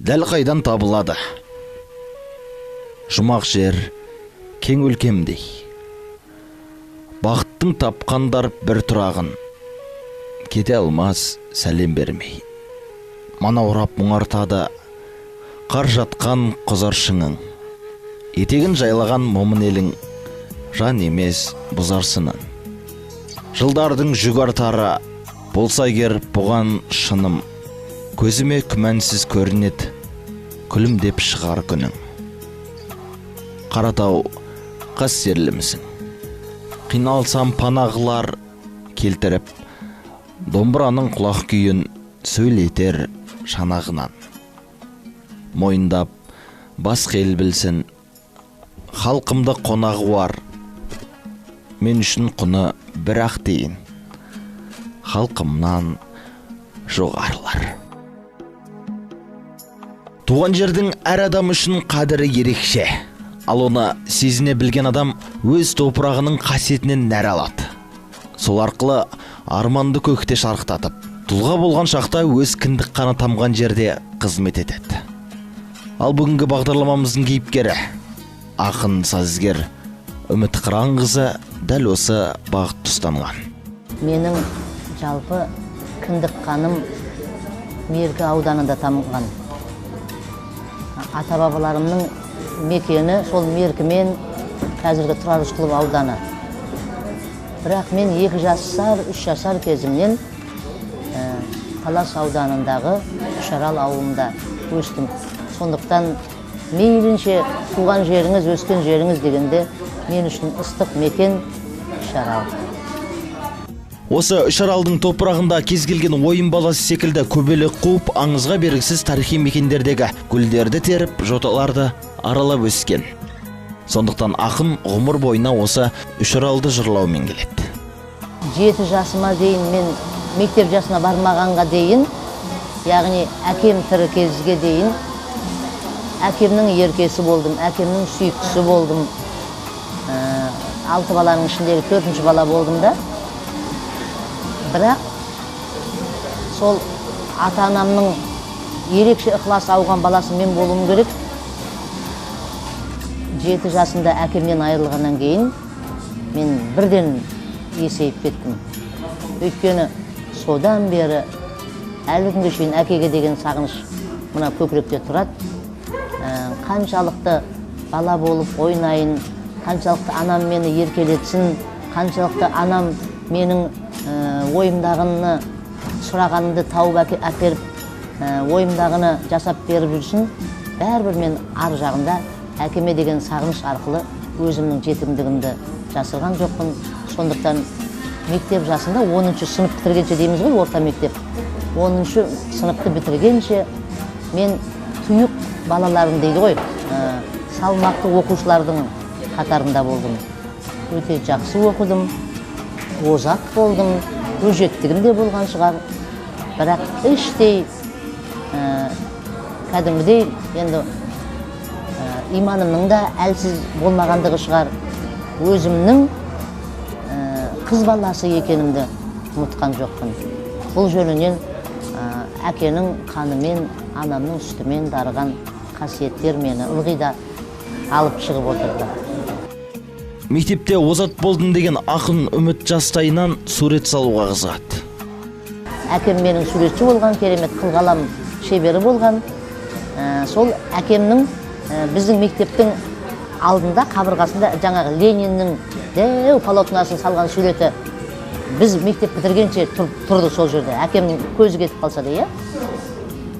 Дәл қайдан табылады? Жұмақ жер кең өлкемдей. Бақыттың тапқандар бір тұрағын, кете алмас сәлем бермей. Манаурап мұңартады қар жатқан құзар шыңың. Етегін жайлаған момын елің, жан емес бұзар сынын. Жылдардың жүк артары, болса егер бұған шыным, көзіме күмәнсіз көрінеді, күлімдеп шығар күнің. Қаратау, қастерлімісің? Қиналсам пана қылар келтіріп, домбыраның құлақ күйін сөйлетер шанағынан. Мойындап, басқа ел білсін, халқымды қонағы бар, мен үшін құны бір ақ тиын, халқымнан жоғарылар. Туған жердің әр адам үшін қадірі ерекше. Ал оны сезіне білген адам өз топырағының қасиетінен нәр алады. Сол арқылы арманды көкте шарықтатып, тұлға болған шақта өз кіндік қаны тамған жерде қызмет етеді. Ал бүгінгі бағдарламамыздың кейіпкері ақын сазгер Үміт Қыранқызы дәл осы бағытты ұстанған. Менің жалпы кіндік қаным Меркі ауданында тамған. Ата-бабаларымның мекені сол Меркі мен қазіргі Тұрар Рысқұлов ауданы. Бірақ мен 2 жасар, 3 жасар кезімнен Талас ауданындағы Үшарал ауылында өстім. Сондықтан мейлінше туған жеріңіз, өскен жеріңіз дегенде мен үшін ыстық мекен Үшарал. Осы Үшаралдың топырағында кез келген ойын баласы секілді көбелек қуып, аңызға бергісіз тарихи мекендердегі гүлдерді теріп, жоталарды аралап өскен. Сондықтан ақын ғұмыр бойына осы Үшаралды жырлаумен келеді. 7 жасыма дейін мен мектеп жасына бармағанға дейін, яғни әкем тірі кезге дейін әкемнің еркесі болдым, әкемнің сүйіктісі болдым. 6 баланың ішіндегі 4-ші бала болдым да. Бірақ сол ата-анамның ерекше ықылас ауған баласы мен болуым керек. 7 жасында әкемнен айырылғаннан кейін мен бірден есейіп кеттім. Өйткені содан бері әлі күнге шейін әкеге деген сағыныш мына көкіректе тұрады. Қаншалықты бала болып ойнайын, қаншалықты анам мені еркелетсін, қаншалықты анам менің ойымдағыны сұрағанымды тауып әперіп, ойымдағыны жасап беріп жүрсін, бәрібір мен ар жағында әкеме деген сағыныш арқылы өзімнің жетімдігімді жасырған жоқпын. Сондықтан мектеп жасында 10-шы сынып бітіргенше дейміз ғой, орта мектеп. 10-шы сыныпты бітіргенше мен тұйық балаларым дейді ғой, салмақты оқушылардың қатарында болдым. Өте жақсы оқыдым, озат болдым, өжеттігім де болған шығар. Бірақ іштей кәдімгідей енді иманымның да әлсіз болмағандығы шығар, өзімнің қыз баласы екенімді ұмытқан жоқпын. Бұл жөнінен әкенің қанымен, анамның сүтімен дарыған қасиеттер мені ылғи да алып шығып отырды. Мектепте озат болдым деген ақын Үміт жастайынан сурет салуға қызығады. Әкем менің суретші болған, керемет қылқалам шебері болған. Сол әкемнің біздің мектептің алдында, қабырғасында жаңағы Лениннің дәу полотносын салған суреті біз мектеп бітіргенше тұрды сол жерде. Әкемнің көзі кетіп қалса да, иә.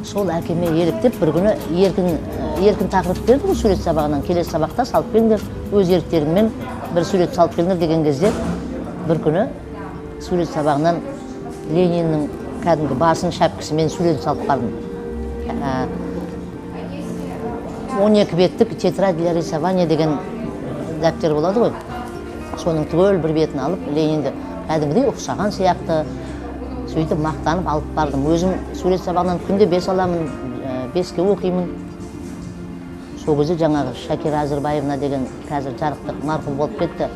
Сол әкеме еліктеп бір күні еркін тақырып берді ғой сурет сабағынан. Келесі сабақта салып келіңдер, өз еріктеріңмен бір сурет салып келіңдер деген кезде бір күні сурет сабағынан Лениннің кәдімгі басын шәпкісімен сурет салып бардым. 12 беттік тетрадь для рисования деген дәптер болады ғой. Соның түгел бір бетін алып, Ленинді кәдімгідей ұқсаған сияқты сөйтіп мақтанып алып бардым. Өзім сурет сабағынан күнде 5 аламын, 5-ке оқимын. Сол кезде жаңағы Шакира Әзірбаевна деген қазір жарықтық марқұм болып кетті.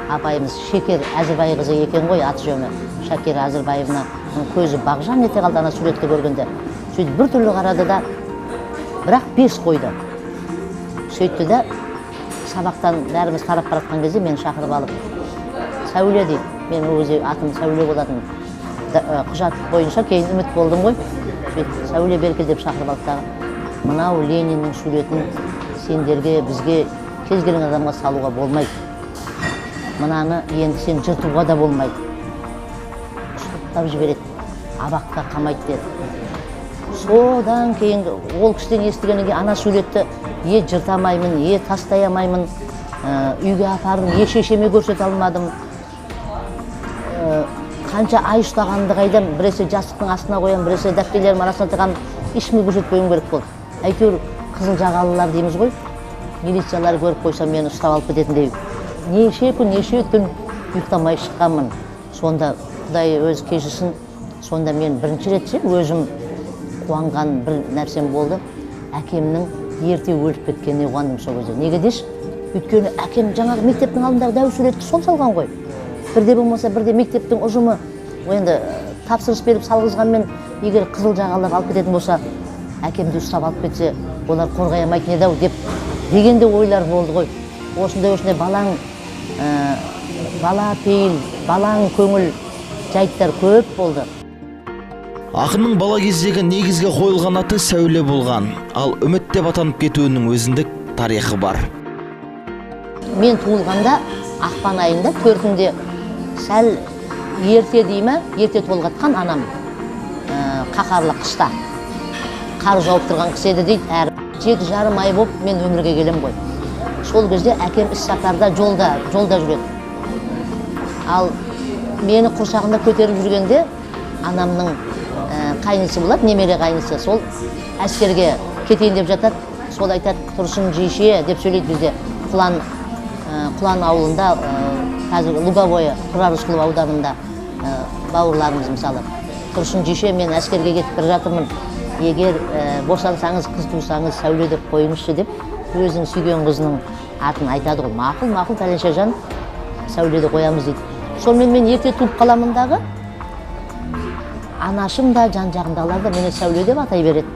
Апайымыз Шекер Әзірбайқызы екен ғой аты жөні. Шакира Әзірбаевна көзі бағжан ете қалды ана суретті көргенде. Сөйтіп бір түрлі қарады да Бірақ 5 қойды. Сөйтті де сабақтан бәріміз тарап бара жатқан кезде мені шақырып алып, Сәуле дейді. Мен ол кезде атым Сәуле болатын. Құжат бойынша кейін Үміт болдым ғой. Сөйтіп Сәуле Берке деп шақырып алды дағы. Мынау Лениннің суретін сендерге, бізге, кез келген адамға салуға болмайды. Мынаны енді сен жыртуға да болмайды. Соттап жібереді, абақта қамайды деді. Содан кейін ол кісіден естігеннен кейін ана суретті е жырта алмаймын, е тастай алмаймын, үйге апардым, е шешеме көрсете алмадым. Қанша ай ұстағанымды қайдам, біресе жастықтың астына қоямын, біресе дәптерлерім арасына тығамын, ешкімге көрсетпеуім керек болды. Әйтеуір қызыл жағалылар дейміз ғой, милициялар көріп қойса мені ұстап алып кететіндей. Неше күн, неше түн ұйықтамай шыққанмын. Сонда Құдай өзі кешірсін, сонда мен бірінші рет өзім қуанған бір нәрсем болды. Әкемнің ерте өліп кеткеніне қуандым сол кезде. Неге деші? Өйткені әкем жаңағы мектептің алдындағы дәу суретті сол салған ғой. Бірде болмаса бірде мектептің ұжымы енді тапсырыс беріп салғызғанмен, егер қызыл жағалар алып кететін болса, әкемді ұстап алып кетсе, олар қорғай алмайтын еді ау деп деген де ойлар болды ғой. Осындай осындай балаң, бала пейіл, балаң көңіл жайттар көп болды. Ақынның бала кездегі негізгі қойылған аты Сәуле болған, ал Үміт деп атанып кетуінің өзіндік тарихы бар. Мен туылғанда ақпан айында 4-інде сәл ерте дей ме, ерте толғатқан анам, қаһарлы қыста. Қар жауып тұрған қыс еді дейді, әрі 7,5 ай болып мен өмірге келем ғой. Сол кезде әкем іс сапарда жолда жүреді. Ал мені құрсағында көтеріп жүргенде анамның қайнысы болады, немере қайнысы, сол әскерге кетейін деп жатады, сол айтады, Тұрсын жейше деп сөйлейді бізде. Құлан ауылында, қазір Луговое, Тұрар Рысқұлов ауданында бауырларымыз мысалы. Тұрсын жейше, мен әскерге кетіп бара жатырмын, егер босансаңыз, қыз тусаңыз, Сәуле деп қойыңызшы деп өзінің сүйген қызының атын айтады ғой. Мақұл, мақұл, пәленшежан, Сәуле деп қоямыз дейді. Сонымен мен ерте туып қаламын дағы, анашым да, жан жағындағылар да мені Сәуле деп атай береді.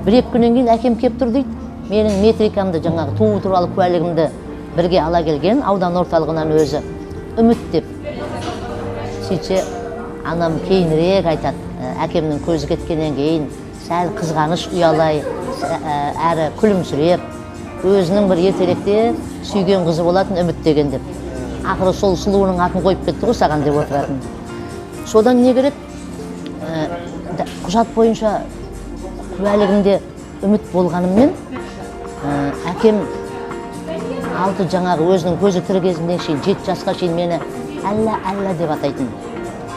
Бір-екі күннен кейін әкем кеп тұр дейді. Менің метрикамды, жаңағы туу туралы куәлігімді бірге ала келген аудан орталығынан өзі Үміт деп. Сөйтсе, анам кейінірек айтады, әкемнің көзі кеткеннен кейін сәл қызғаныш ұялай, әрі күлімсіреп, өзінің бір ертеректе сүйген қызы болатын Үміт деген деп. Ақыры сол сұлуының атын қойып кетті ғой саған деп отыратын. Содан не керек? Құжат бойынша куәлігімде Үміт болғаныммен, әкем алты жаңағы өзінің көзі тірі кезінде шейін, 7 жасқа шейін мені Әлла, Әлла деп атайтын.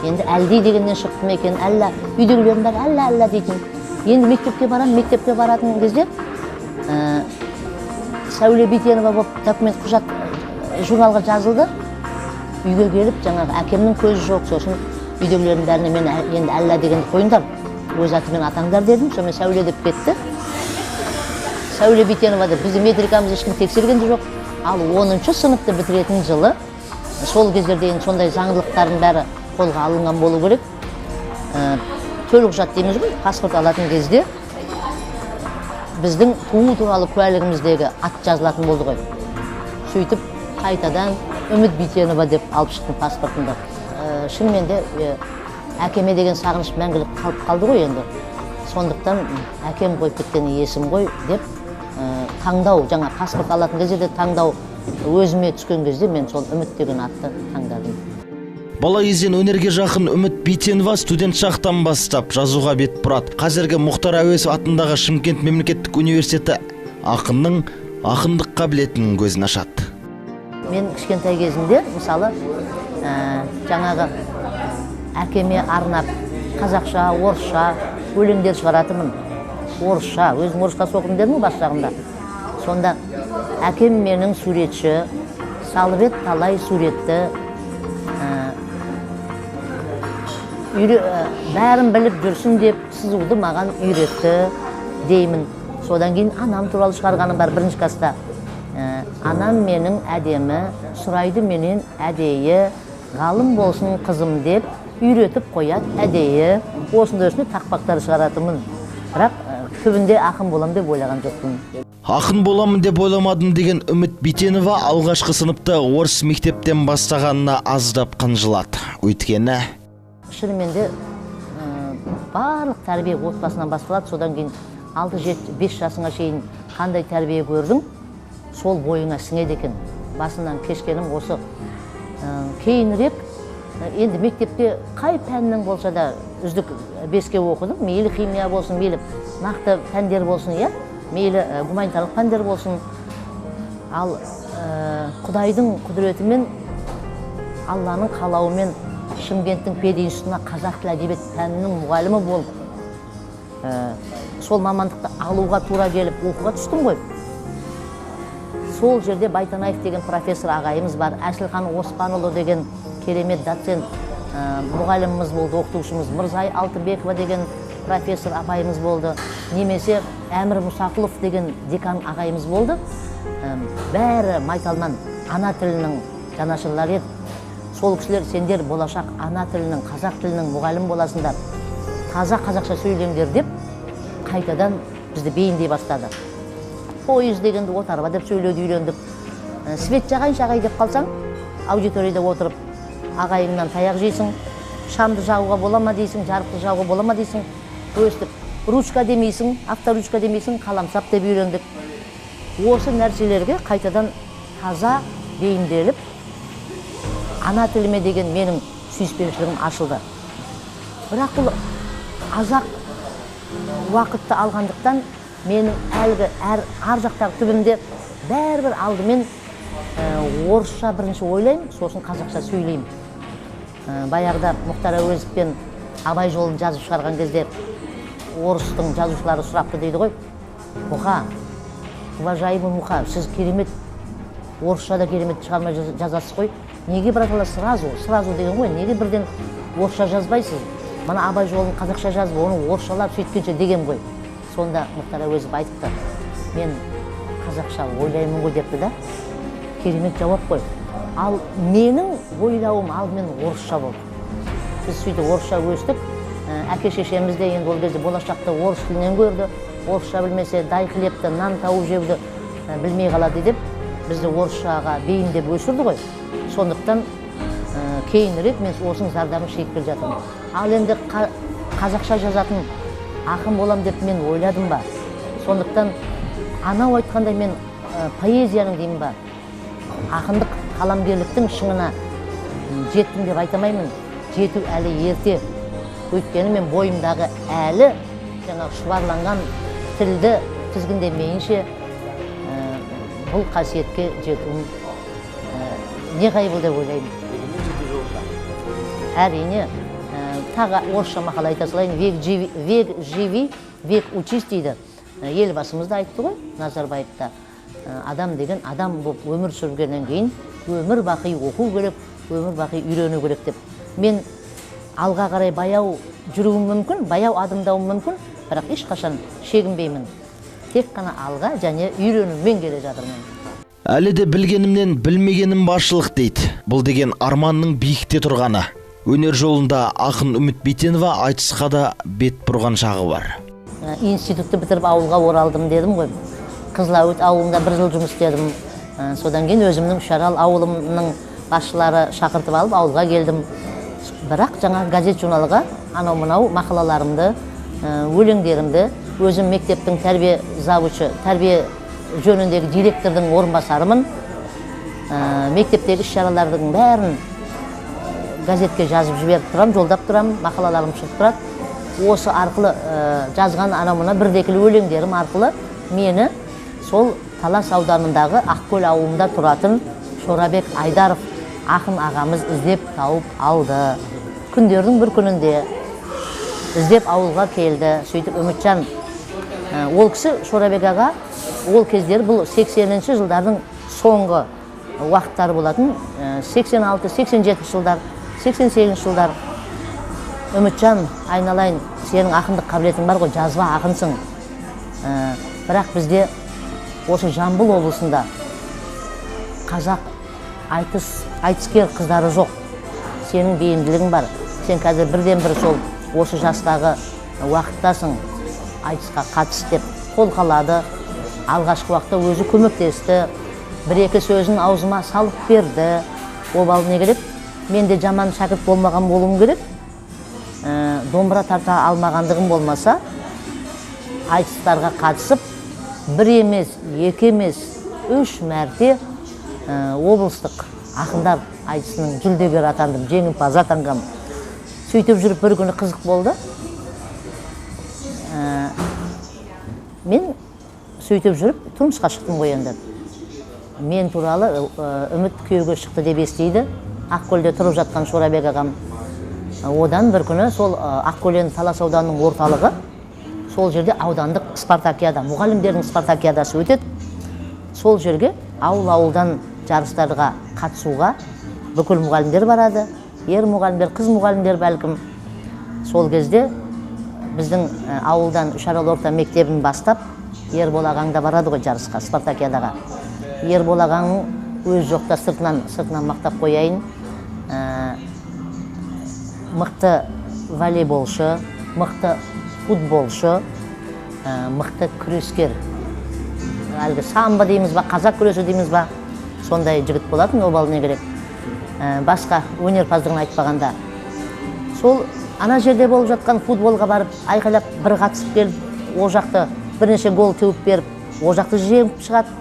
Енді әлди дегеннен шықты ма екен, Әлла, үйдегілердің бәрі Әлла, Әлла дейтін. Енді мектепке барамын, мектепке баратын кезде Сәуле Бейтенова болып документ құжат журналға жазылды. Үйге келіп жаңағы әкемнің көзі жоқ, сосын үйдегілердің бәріне мен енді Әлла дегенді қойыңдар, өз атымен атаңдар дедім, сонымен Сәуле деп кетті. Сәуле Бейтенова деп біздің метрикамызды ешкім тексерген де жоқ. Ал 10-шы сыныпты бітіретін жылы, сол кездерде енді сондай заңдылықтардың бәрі қолға алынған болу керек. Төлқұжат дейміз ғой, паспорт алатын кезде біздің туу туралы куәлігіміздегі ат жазылатын болды ғой. Сөйтіп қайтадан Үміт Бейтенова деп алып шықтым паспортымды. Шынымен де әкеме деген сағыныш мәңгілік қалып қалды ғой енді. Сондықтан әкем қойып кеткен есім ғой деп таңдау, жаңа паспорт алатын кезде де таңдау өзіме түскен кезде мен сол Үміт деген атты таңдадым. Бала кезден өнерге жақын Үміт Бейтенова студент шақтан бастап жазуға бет бұрады. Қазіргі Мұхтар Әуезов атындағы Шымкент мемлекеттік университеті ақынның ақындық қабілетінің көзін ашады. Мен кішкентай кезімде, мысалы, жаңағы әкеме арнап қазақша, орысша өлеңдер шығаратынмын. Орысша, өзім орысқа оқыдым дедім ғой бас жағында. Сонда әкем менің суретші, салып еді талай суретті, бәрін біліп жүрсін деп сызуды маған үйретті деймін. Содан кейін анам туралы шығарғаным бар бірінші класста. Анам менің әдемі, сұрайды менен әдейі, ғалым болсын қызым деп үйретіп қояды әдейі. Осындай осындай тақпақтар шығаратынмын. Бірақ Түбінде ақын болам деп ойлаған жоқпын. Ақын боламын деп ойламадым деген Үміт Бейтенова алғашқы сыныпты орыс мектептен бастағанына аздап қынжылады. Өйткені шынымен де барлық тәрбие отбасынан басталады. Содан кейін 6-7-5 жасыңа шейін қандай тәрбие көрдің, сол бойыңа сіңеді екен. Басынан кешкенім осы. Кейінірек енді мектепте қай пәннің болса да үздік 5-ке оқыдым. Мейлі химия болсын, мейлі нақты пәндер болсын, иә, мейлі гуманитарлық пәндер болсын. Ал Құдайдың құдіретімен, Алланың қалауымен Шымкенттің пединститутына қазақ тілі әдебиет пәнінің мұғалімі болып, сол мамандықты алуға тура келіп оқуға түстім ғой. Сол жерде Байтанаев деген профессор ағайымыз бар, Әсілхан Оспанұлы деген керемет доцент мұғаліміміз болды, оқытушымыз, Мырзай Алтынбекова деген профессор апайымыз болды, немесе Әмір Мұсақұлов деген декан ағайымыз болды. Бәрі майталман ана тілінің жанашырлары еді. Сол кісілер, сендер болашақ ана тілінің, қазақ тілінің мұғалім боласыңдар, таза қазақша сөйлеңдер деп қайтадан бізді бейімдей бастады. Пойыз дегенді отарба деп сөйлеуді үйрендік. Свет жағайыншы ағай деп қалсаң, аудиторияда отырып ағайыңнан таяқ жейсің, шамды жағуға бола ма дейсің, жарықты жағуға бола ма дейсің, өстіп ручка демейсің, авторучка демейсің, қаламсап деп үйрендік. Осы нәрселерге қайтадан таза бейімделіп, ана тіліме деген менің сүйіспеншілігім ашылды. Бірақ бұл азақ уақытты алғандықтан менің әлгі ар жақтағы түбімде бәрібір алдымен орысша бірінші ойлаймын, сосын қазақша сөйлеймін. Баяғыда Мұхтар Әуезов пен Абай жолын жазып шығарған кезде орыстың жазушылары сұрапты дейді ғой. Мұха, уважаемый Мұха, сіз керемет орысша да керемет шығарма жазасыз ғой. Неге біратала сразу, сразу деген ғой, неге бірден орысша жазбайсыз? Мына Абай жолын қазақша жазып, оны орысшалап сөйткенше деген ғой. Сонда Мұхтар Әуезов айтыпты, мен қазақша ойлаймын ғой депті да. Керемет жауап қой. Ал менің ойлауым алдымен орысша болды. Біз сөйтіп орысша өстік. Әке шешеміз де енді ол кезде болашақта орыс тілінен көрді. Орысша білмесе дай хлебті, нан тауып жеуді білмей қалады деп бізді орысшаға бейімдеп өсірді ғой. Сондықтан кейінірек мен осының зардабын шегіп келе жатырмын. Ал енді қазақша жазатын ақын болам деп мен ойладым ба? Сондықтан анау айтқандай мен поэзияның деймін ба, ақындық қаламгерліктің шыңына жеттім деп айта алмаймын. Жету әлі ерте. Өйткені мен бойымдағы әлі жаңағы шұбарланған тілді тізгіндемейінше бұл қасиетке жетуім неғайбыл деп ойлаймын. Әрине, тағы орысша мақал айта салайын, век живи, век учись дейді. Елбасымыз да айтты ғой, Назарбаев та. Адам деген адам болып өмір сүргеннен кейін өмір бақи оқу керек, өмір бақи үйрену керек деп. Мен алға қарай баяу жүруім мүмкін, баяу адымдауым мүмкін, бірақ ешқашан шегінбеймін. Тек қана алға және үйренумен келе жатырмын. Әлі де білгенімнен білмегенім баршылық дейді. Бұл деген арманның биікте тұрғаны. Өнер жолында ақын Үміт Бейтенова айтысқа да бет бұрған шағы бар. Институтты бітіріп ауылға оралдым дедім ғой. Қызыләуіт ауылында бір жыл жұмыс істедім. Содан кейін өзімнің Үшарал ауылымның басшылары шақыртып алып ауылға келдім. Бірақ жаңа газет журналға анау мынау мақалаларымды, өлеңдерімді өзім мектептің тәрбие завучы, тәрбие жөніндегі директордың орынбасарымын. Мектептегі іс-шаралардың бәрін газетке жазып жіберіп тұрам, жолдап тұрам, мақалаларым шығып тұрады. Осы арқылы жазған анау мына бірдекілі өлеңдерім арқылы мені сол Талас ауданындағы Ақкөл ауылында тұратын Шорабек Айдаров ақын ағамыз іздеп тауып алды. Күндердің бір күнінде іздеп ауылға келді. Сөйтіп Үмітжан, ол кісі Шорабек аға, ол кездері бұл 80-ші жылдардың соңғы уақыттары болатын, 86, 87 жылдар, 88 жылдар. Үмітжан, айналайын, сенің ақындық қабілетің бар ғой, жазба ақынсың. Бірақ бізде осы Жамбыл облысында қазақ айтыскер қыздары жоқ. Сенің бейімділігің бар. Сен қазір бірден бір сол осы жастағы уақыттасың. Айтысқа қатыс деп қолқалады. Алғашқы уақытта өзі көмектесті. Бір-екі сөзін аузыма салып берді. Обал не керек? Мен де жаман шәкірт болмаған болуым керек. Домбыра тарта алмағандығым болмаса, айтыстарға қатысып, бір емес, екі емес, 3 мәрте облыстық ақындар айтысының жүлдегері атандым, жеңімпаз атанғам. Сөйтіп жүріп бір күні қызық болды. Мен сөйтіп жүріп тұрмысқа шықтым ғой енді. Мен туралы Үміт күйеуге шықты деп естиді. Ақкөлде тұрып жатқан Шорабек ағам. Одан бір күні сол Ақкөл енді Талас ауданының орталығы, сол жерде аудандық спартакиада, мұғалімдердің спартакиадасы өтеді. Сол жерге ауыл-ауылдан жарыстарға қатысуға бүкіл мұғалімдер барады. Ер мұғалімдер, қыз мұғалімдер бәлкім. Сол кезде біздің ауылдан Үшарал орта мектебін бастап, Ербол ағаң да барады ғой жарысқа, спартакиадаға. Ербол ағаң өз жоқта сыртынан мақтап қояйын. Мықты волейболшы, мықты футболшы, мықты күрескер. Әлгі самбо дейміз ба, қазақ күресі дейміз ба, сондай жігіт болатын, обал не керек. Басқа өнерпаздығын айтпағанда. Сол ана жерде болып жатқан футболға барып, айқайлап бір қатысып келіп, ол жақты бірнеше гол теуіп беріп, ол жақты жеңіп шығады.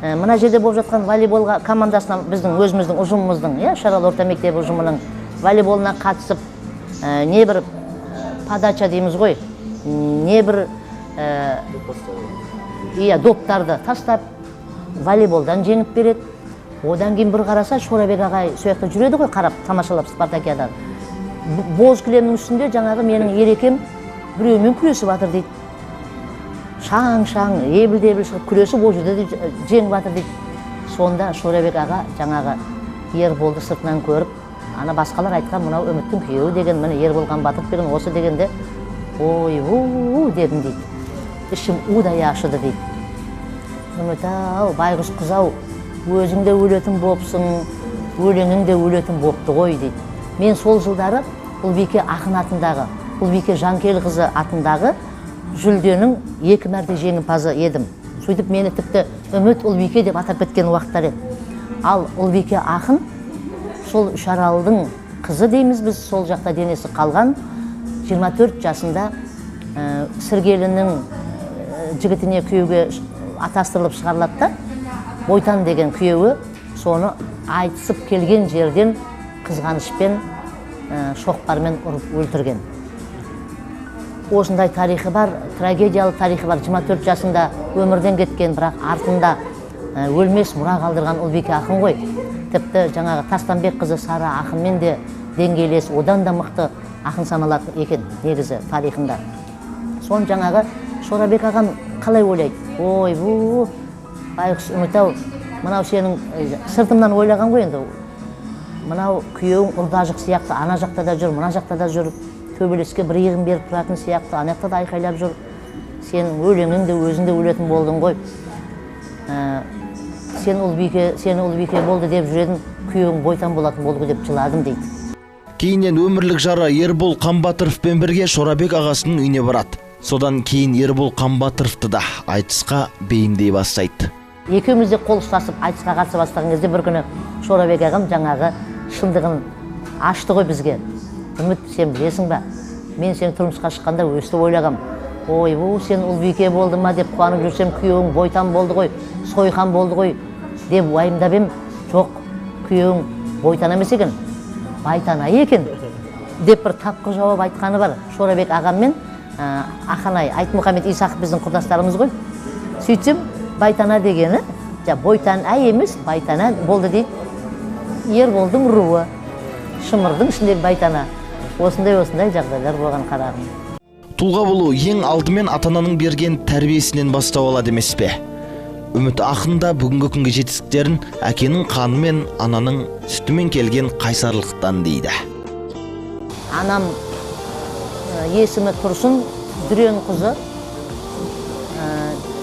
Мына жерде болып жатқан волейболға командасына біздің өзіміздің ұжымымыздың, Үшарал орта мектебі ұжымының волейболына қатысып, не бір подача дейміз ғой, не бір доптарды тастап, волейболдан жеңіп береді. Одан кейін бір қараса, Шорабек ағай сол жақта жүреді ғой, қарап, тамашалап спартакиадан. Боз кілемнің үстінде жаңағы менің ерекем біреумен күресіп жатыр дейді. Шаң-шаң, ебіл-дебіл шығып күресіп, ол жерде де жеңіп жатыр дейді. Сонда Шорабек аға жаңағы Ерболды сыртынан көріп, ана басқалар айтқан мынау Үміттің күйеуі деген, міне Ербол Қанбатыров деген осы дегенде, ой, у дедім дейді. Ішім удай ашыды дейді. Үміт ау, байғұс қыз ау, өзің де өлетін бопсың, өлеңің де өлетін бопты ғой дейді. Мен сол жылдары Ұлбике ақын атындағы, Ұлбике Жанкелқызы атындағы жүлденің 2 мәрте жеңімпазы едім. Сөйтіп мені тіпті Үміт Ұлбике деп атап кеткен уақыттар еді. Ал Ұлбике ақын сол Үшаралдың қызы дейміз біз, сол жақта денесі қалған 24 жасында Сіргелінің жігітіне күйеуге атастырылып шығарылады да, Бойтан деген күйеуі соны айтысып келген жерден қызғанышпен, шоқпармен ұрып өлтірген. Осындай тарихы бар, трагедиялы тарихы бар. 24 жасында өмірден кеткен, бірақ артында өлмес мұра қалдырған Ұлбике ақын ғой. Тіпті жаңағы Тастанбек қызы Сара ақынмен де деңгейлес, одан да мықты ақын саналатын екен негізі тарихында. Соны жаңағы Шорабек ағам қалай ойлайды? Ой, бұ, байғұс Үміт ау, мынау сенің сыртымнан ойлаған ғой енді. Мынау күйеуің ұрдажық сияқты, ана жақта да жүр, мына жақта да жүр, төбелеске бір иығын беріп тұратын сияқты, ана жақта да айқайлап жүр. Сен өлеңің де өзің де өлетін болдың ғой. Сен Ұлбике, сен Ұлбике болды деп жүредің, күйеуің бойтан болатын болды ғой деп жыладым дейді. Кейіннен өмірлік жары Ербол Қанбатыровпен бірге Шорабек ағасының үйіне барады. Содан кейін Ербол Қанбатыровты да айтысқа бейімдей бастайды. Екеуміз де қол ұстасып айтысқа қатыса бастаған кезде бір күні Шорабек ағам жаңағы шындығын ашты ғой бізге. Үміт, сен білесің ба? Мен сені тұрмысқа шыққанда өстіп ойлағам. Ой, бұл сен Ұлбике болды ма деп қуанып жүрсем, күйеуің бойтан болды ғой, сойқан болды ғой деп уайымдап ем. Жоқ, күйеуің бойтан емес екен, байтана екен деп бір тапқыр жауап айтқаны бар. Шорабек ағаммен Ақанай, Айтмұхамед Исақов біздің құрдастарымыз ғой. Сөйтсем, байтана дегені, бойтан әй емес, байтана болды дейді. Ерболдың руы, Шымырдың ішіндегі байтана. Осындай-осындай жағдайлар болған қарағым. Тұлға болу ең алдымен ата-ананың берген тәрбиесінен бастау алады емес пе? Үміт ақын да бүгінгі күнгі жетістіктерін әкенің қанымен, ананың сүтімен келген қайсарлықтан дейді. Анам есімі Тұрсын Дүрен қызы,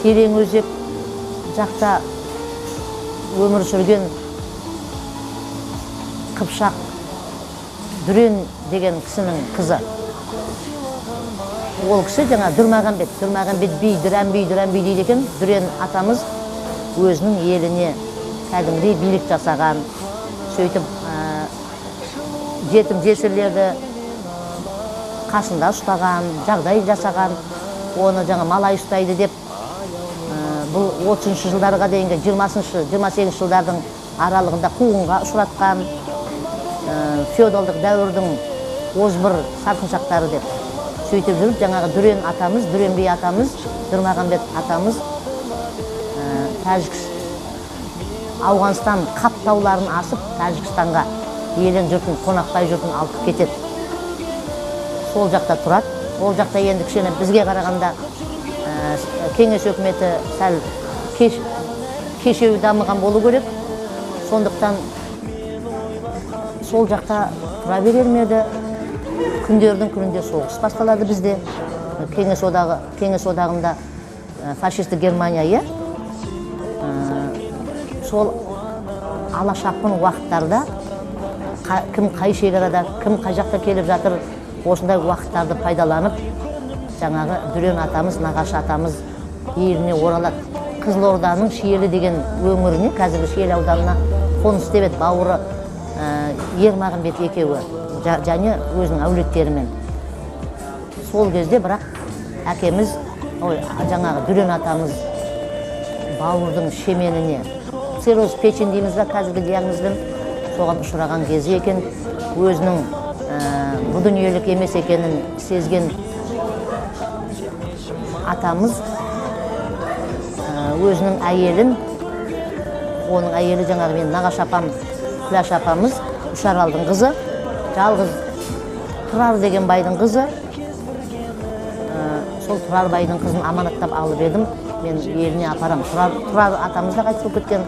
терең өзек жақта өмір сүрген Қыпшақ Дүрен деген кісінің қызы. Ол кісі жаңа Дүрмағамбет, Дүрмағамбет би, Дүрән би, Дүрән би дейді екен. Дүрен атамыз өзінің еліне кәдімгідей билік жасаған. Сөйтіп жетім жесірлерді қасында ұстаған, жағдай жасаған. Оны жаңа малай ұстайды деп, бұл 30 жылдарға дейінгі 20-шы, 28 жылдардың аралығында қуғынға ұшыратқан, феодалдық дәуірдің озбыр сарқыншақтары деп. Сөйтіп жүріп жаңағы Дүрен атамыз, Дүрен би атамыз, Дүрмағамбет атамыз Ауғанстан Қап тауларын асып Тәжікстанға елін жұртын, Қонақбай жұртын алып кетеді. Сол жақта тұрады. Ол жақта енді кішкене бізге қарағанда кеңес өкіметі сәл кешеу дамыған болу керек. Сондықтан сол жақта тұра берер ме еді? Күндердің күнінде соғыс басталады бізде. Кеңес одағы, Кеңес одағында фашистік Германия, иә? Сол алашапқын уақыттарда кім қай шекарада, кім қай жақта келіп жатыр, осындай уақыттарды пайдаланып, жаңағы Дүрен атамыз, Нағашы атамыз еліне оралады. Қызылорданың Шиелі деген өңіріне, қазіргі Шиелі ауданына қоныс тебеді бауыры Ермағанбет екеуі және өзінің әулеттерімен. Сол кезде бірақ әкеміз, ой, жаңағы Дүрен атамыз бауырдың шеменіне, цирроз печень дейміз ба қазіргі диагнозбен, соған ұшыраған кезі екен. Өзінің бұ дүниелік емес екенін сезген атамыз өзінің әйелін, оның әйелі жаңағы мен нағашы апам, Күләш апамыз, Үшаралдың қызы, жалғыз Тұрар деген байдың қызы. Сол Тұрар байдың қызын аманаттап алып едім, мен еліне апарам. Тұрар атамыз да қайтыс болып кеткен,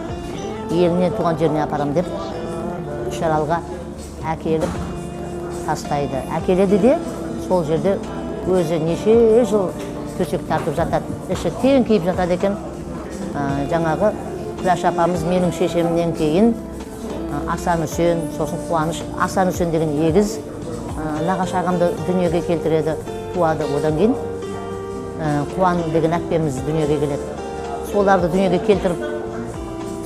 еліне, туған жеріне апарам деп Үшаралға әкеліп тастайды. Әкеледі де сол жерде өзі неше жыл төсек тартып жатады, іші теңкиіп жатады екен. Жаңағы Күләш апамыз менің шешемнен кейін Асан Үсен, сосын Қуаныш, Асан Үсен деген егіз нағашы ағамды дүниеге келтіреді, туады. Одан кейін Қуан деген әпкеміз дүниеге келеді. Соларды дүниеге келтіріп,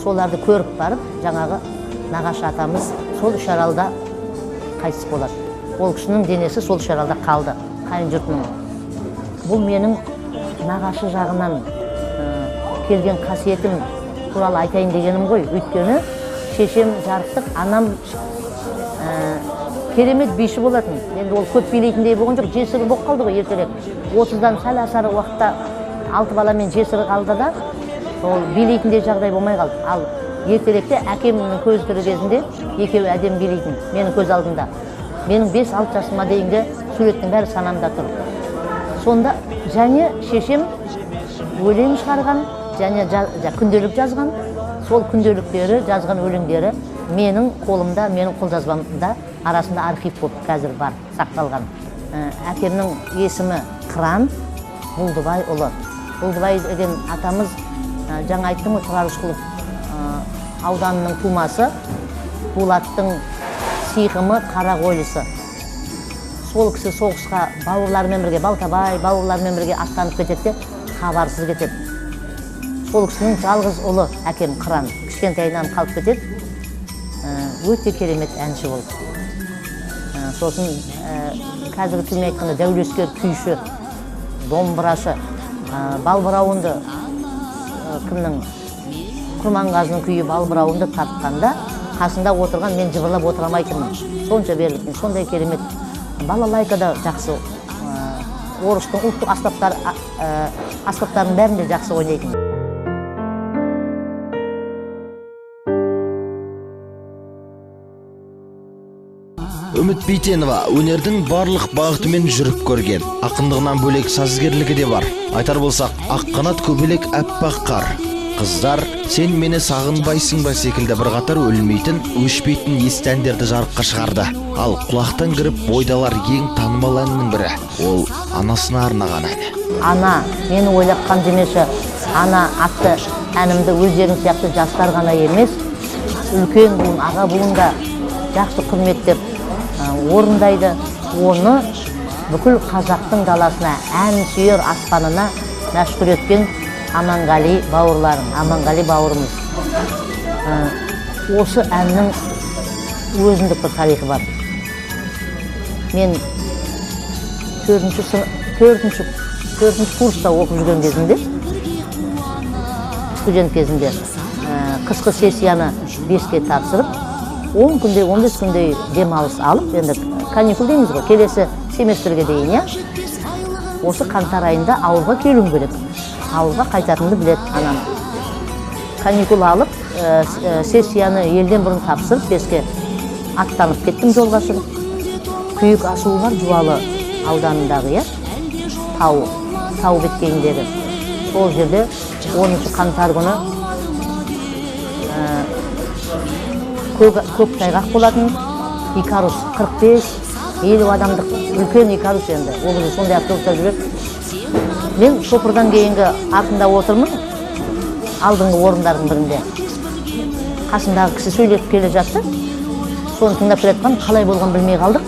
соларды көріп барып, жаңағы нағашы атамыз сол Үшаралда қайтыс болады. Ол кісінің денесі сол Үшаралда қалды, қайын жұртының. Бұл менің нағашы жағынан келген қасиетім туралы айтайын дегенім ғой. Өйткені шешем жарықтық, анам керемет биші болатын. Енді ол көп билейтіндей болған жоқ, жесірі болып қалды ғой ертерек. 30-дан сәл асар уақытта 6 баламен жесірі қалды да, ол билейтіндей жағдай болмай қалды. Ал ертеректе әкемнің көзі тірі кезінде екеуі әдемі билейтін, менің көз алдымда. Менің 5-6 жасыма дейінгі суреттің бәрі санамда тұр. Сонда және шешем өлең шығарған, және күнделік жазған. Сол күнделіктері, жазған өлеңдері менің қолымда, менің қолжазбамда арасында архив болып қазір бар, сақталған. Әкемнің есімі Қыран Бұлдыбай ұлы. Бұлдыбай деген атамыз, жаңа айттым ғой, Тұрар Рысқұлов ауданының тумасы, Дулаттың сиқымы Қарақойлысы. Сол кісі соғысқа бауырларымен бірге, Балтабай бауырларымен бірге аттанып кетеді де, хабарсыз кетеді. Сол кісінің жалғыз ұлы әкем Қыран кішкентайынан қалып кетеді. Өте керемет әнші болды. Сосын қазіргі тілмен айтқанда дәулескер күйші, домбырашы, балбырауынды, кімнің Құрманғазының күйі балбырауынды тартқанда қасында отырған мен жыбырлап отыра алмайтынмын. Сонша берілетін, сондай керемет. Балалайкада жақсы, орыстың ұлттық аспаптарының бәрін де жақсы ойнайтын. Үміт Бейтенова өнердің барлық бағытымен жүріп көрген. Ақындығынан бөлек сазгерлігі де бар. Айтар болсақ, Аққанат көбелек аппақ қар, Қыздар, сен мені сағынбайсың ба секілді бірқатар өлмейтін, өшпейтін есті әндерді жарыққа шығарды. Ал құлақтан кіріп бойдалар ең танымал әннің бірі. Ол анасына арнаған әні. Ана, мені ойлап қам демеші, ана атты әнімді өздерің сияқты жастар ғана емес, үлкен буын, аға буын да жақсы құрметтеп орындайды. Оны Бүкіл қазақтың даласына, ән сүйер аспанына мәшһүр еткен Аманғали бауырларым, Аманғали бауырымыз. Осы әннің өзіндік бір тарихы бар. Мен төртінші курста оқып жүрген кезімде, студент кезімде, қысқы сессияны 5-ке тапсырып, 10 күндей, 15 күндей демалыс алып, енді каникул дейміз ғой, келесі семестрге дейін, иә? Осы қаңтар айында ауылға келуім керек. Ауылға қайтатынымды біледі анам. Каникул алып, сессияны елден бұрын тапсырып, 5-ке аттанып кеттім жолға шығып. Күйік асуы бар Жуалы ауданындағы, иә? Тау беткейіндегі. Сол жерде 10 қаңтар күні көк тайғақ болатын. Икарус 45-50 адамдық үлкен Икарус енді. Ол кезде сондай автобуста жүреді. Мен шопырдан кейінгі артында отырмын, алдыңғы орындардың бірінде. Қасымдағы кісі сөйлеп келе жатты. Соны тыңдап келе жатқан, қалай болғанын білмей қалдық.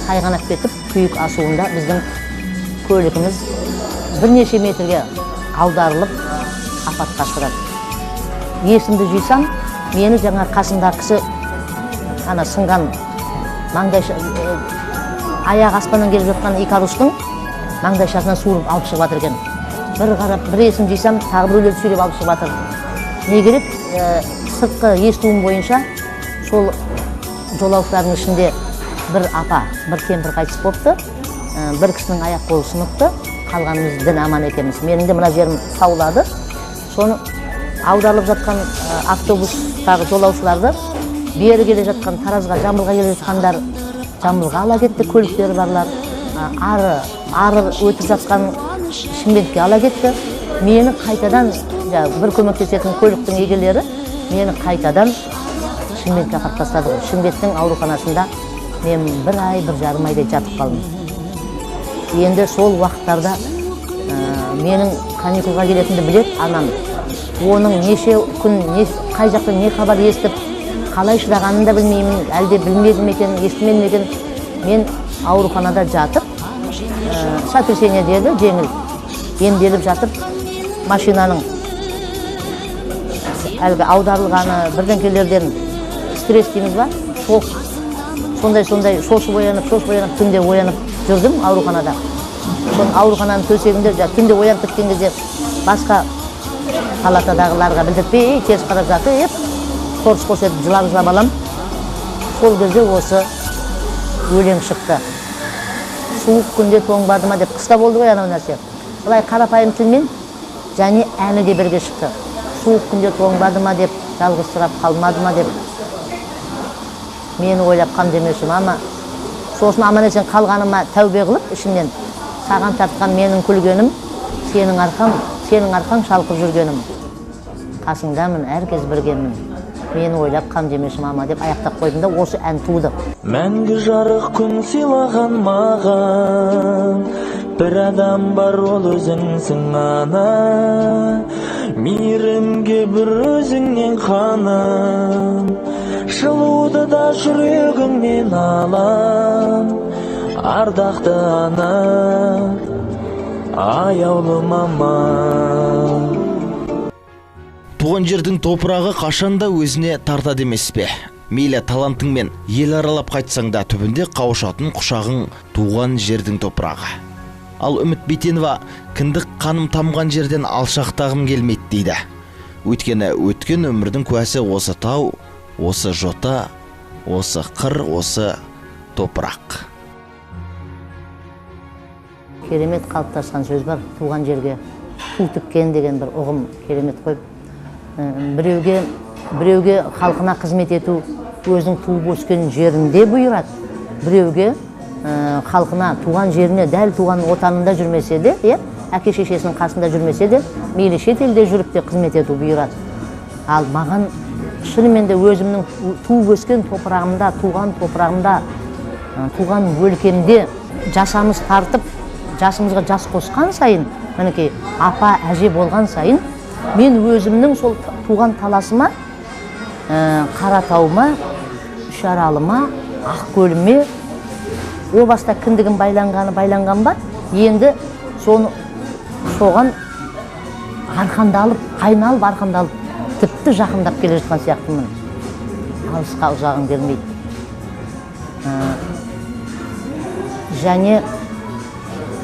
Тайғанап кетіп, Күйік асуында біздің көлігіміз бірнеше метрге аударылып, апатқа ұшырады. Есімді жисам, мені жаңа қасымдағы кісі ана сынған маңдайша, аяқ аспаннан келіп жатқан Икарустың маңдайшасынан суырып алып шығып жатыр екен. Бір қарап, бір есім жисам, тағы біреулерді сүйреп алып шығып жатыр. Не керек, сыртқы естуім бойынша сол жолаушылардың ішінде бір апа, бір кемпір қайтыс болыпты, бір кісінің аяқ қолы сыныпты, қалғанымыз дін аман екенбіз. Менің де мына жерім саулады. Соны аударылып жатқан автобустағы жолаушыларды бері келе жатқан, Таразға, Жамбылға келе жатқандар Жамбылға ала кетті, көліктері барлар. Ары өтіп жатқан Шымкентке ала кетті. Мені қайтадан, бір көмектесетін көліктің егелері мені қайтадан Шымкентке апарып тастады ғой. Шымкенттің ауруханасында мен бір ай, 1,5 айдай жатып қалдым. Енді сол уақыттарда менің каникулға келетінімді біледі анам. Оның неше күн, қай жақтан не хабар естіп, қалай шыдағанын да білмеймін, әлде білмедім екен, естімедім екен. Мен ауруханада жатып, сотрясение деді, жеңіл емделіп жатып, машинаның әлгі аударылғаны, бірдеңкелерден стресс дейміз ба, шок, сондай-сондай шошып оянып, шошып оянып, түнде оянып жүрдім ауруханада. Сол аурухананың төсегінде түнде оянып кеткен кезде басқа палатадағыларға білдіртпей, теріс қарап жатып, қорыс қорыс етіп жылап-жылап алам. Сол кезде осы өлең шықты. Суық күнде тоңбады ма деп, қыста болды ғой анау нәрсе. Былай қарапайым тілмен және әні де бірге шықты. Суық күнде тоңбады ма деп, жалғызсырап қалмады ма деп. Мені ойлап қам демеуші мама. Сосын аман есен қалғаныма тәубе қылып ішімнен, саған тартқан менің күлгенім, сенің арқаң, сенің арқаң шалқып жүргенім. Қасыңдамын, әркез біргемін. Мені ойлап қам демеші мама деп аяқтап қойдым да осы ән туды. Мәңгі жарық күн сыйлаған маған бір адам бар, ол өзіңсің ана. Мейірімге бір өзіңнен қанам, жылуды да жүрегіңнен алам. Ардақты ана, аяулы мама. Туған жердің топырағы қашанда өзіне тартады емес пе? Мейлі талантыңмен ел аралап қайтсаң да түбінде қауышатын құшағың туған жердің топырағы. Ал Үміт Бейтенова кіндік қаным тамған жерден алшақтағым келмейді дейді. Өйткені өткен өмірдің куәсі осы тау, осы жота, осы қыр, осы топырақ. Керемет қалыптасқан сөз бар, туған жерге ту тіккен деген бір ұғым керемет қой. Біреуге халқына қызмет ету өзінің туып өскен жерінде бұйырады. Біреуге халқына, туған жеріне, дәл туған отанында жүрмесе де, әке шешесінің қасында жүрмесе де, мейлі шетелде жүріп те қызмет ету бұйырады. Ал маған шынымен де өзімнің туып өскен топырағымда, туған топырағымда, туған өлкемде жасамыз тартып, жасымызға жас қосқан сайын, мінекей апа, әже болған сайын, мен өзімнің сол туған таласыма, Қаратауыма, Үшаралыма, Ақкөліме О баста кіндігім байланғаны байланған ба, енді соны соған арқандалып, айналып арқандалып, тіпті жақындап келе жатқан сияқтымын. Алысқа ұзағым келмейді. Және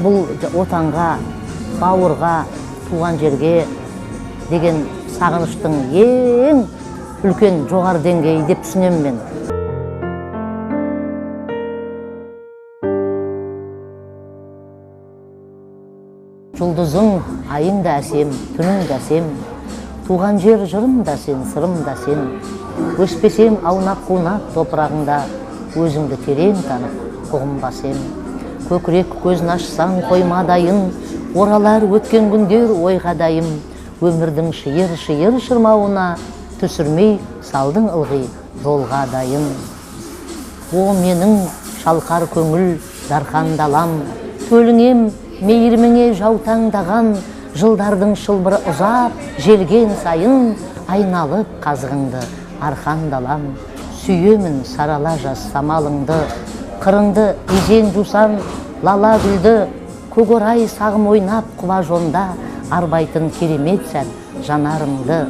бұл отанға, бауырға, туған жерге деген сағыныштың ең үлкен жоғары деңгейі деп түсінемін мен. Жұлдызың, айың да әсем, түнің де әсем, туған жер жырым да сен, сырым да сен. Өспесем аунап қунап топырағыңда, өзіңді терең танып ұғынбас ем. Көкірек көзін ашсаң қоймадайын, оралар өткен күндер ойға дайым. Өмірдің шиыр-шиыр шырмауына түсірмей салдың ылғи жолға дайын. О менің шалқар көңіл дархан далам, төліңем мейіріміңе жаутаңдаған, жылдардың шылбыры ұзап желген сайын айналып қазығыңды арқан далам. Сүйемін сарала жаз самалыңды, қырыңды изен жусан лала гүлді, көкорай сағым ойнап құба жонда арбайтын керемет сәт жанарыңды.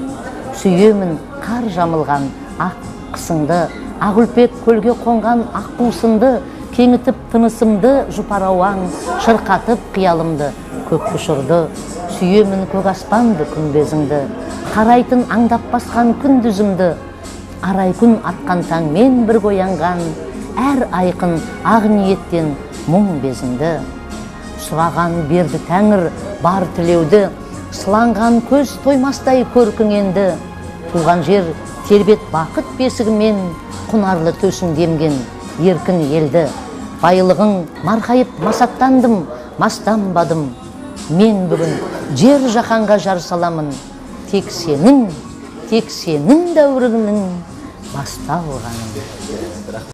Сүйемін қар жамылған ақ қысыңды, ақ үлпек көлге қонған ақ қусынды, кеңітіп тынысымды жұпар ауаң, шырқатып қиялымды көк ұшырды. Сүйемін көк аспанды күмбезіңді, қарайтын аңдап басқан күндізімді, арай күн атқан таңмен бірге оянған, әр айқын ақ ниеттен мұң безінді. Сұраған берді тәңір бар тілеуді, сыланған көз тоймастай көркің енді. Туған жер тербет бақыт бесігімен, құнарлы төсін демген еркін елді. Байлығың марқайып масаттандым, мастанбадым. Мен бүгін жер жаһанға жар саламын, тек сенің, тек сенің дәуіріңнің басталғанын.